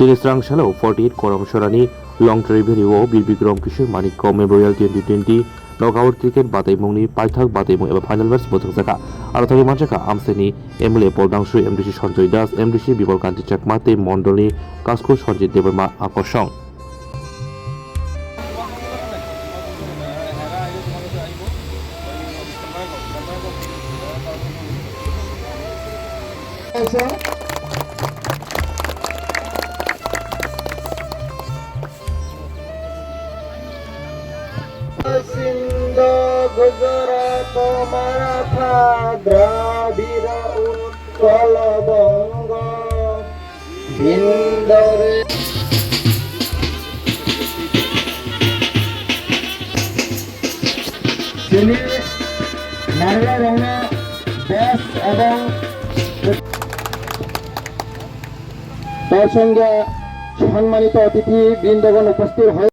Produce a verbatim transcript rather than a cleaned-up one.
Tini srang salo forty eight Koromsorani Longtrai Valley o Bir Bikram Kishore Manikya Memorial twenty twenty knockout cricket bataimungni paithak bataimung eba final match bo thwngjakha. Aro thangwi manjakha Amsaini M L A Paul Dangsui, M D C Sanjoy Das, M D C Bimal Kanti Chakma tei Mondolni Kasku Sanjit Debbarma Akosong. Sindh, Gujarat, Maratha, Dravida, Utkal, Bongo, Bindore. Chini narwai rokno bos ebong tor songya সম্মানিত অতিথি বৃন্দগণ উপস্থিত হয়ে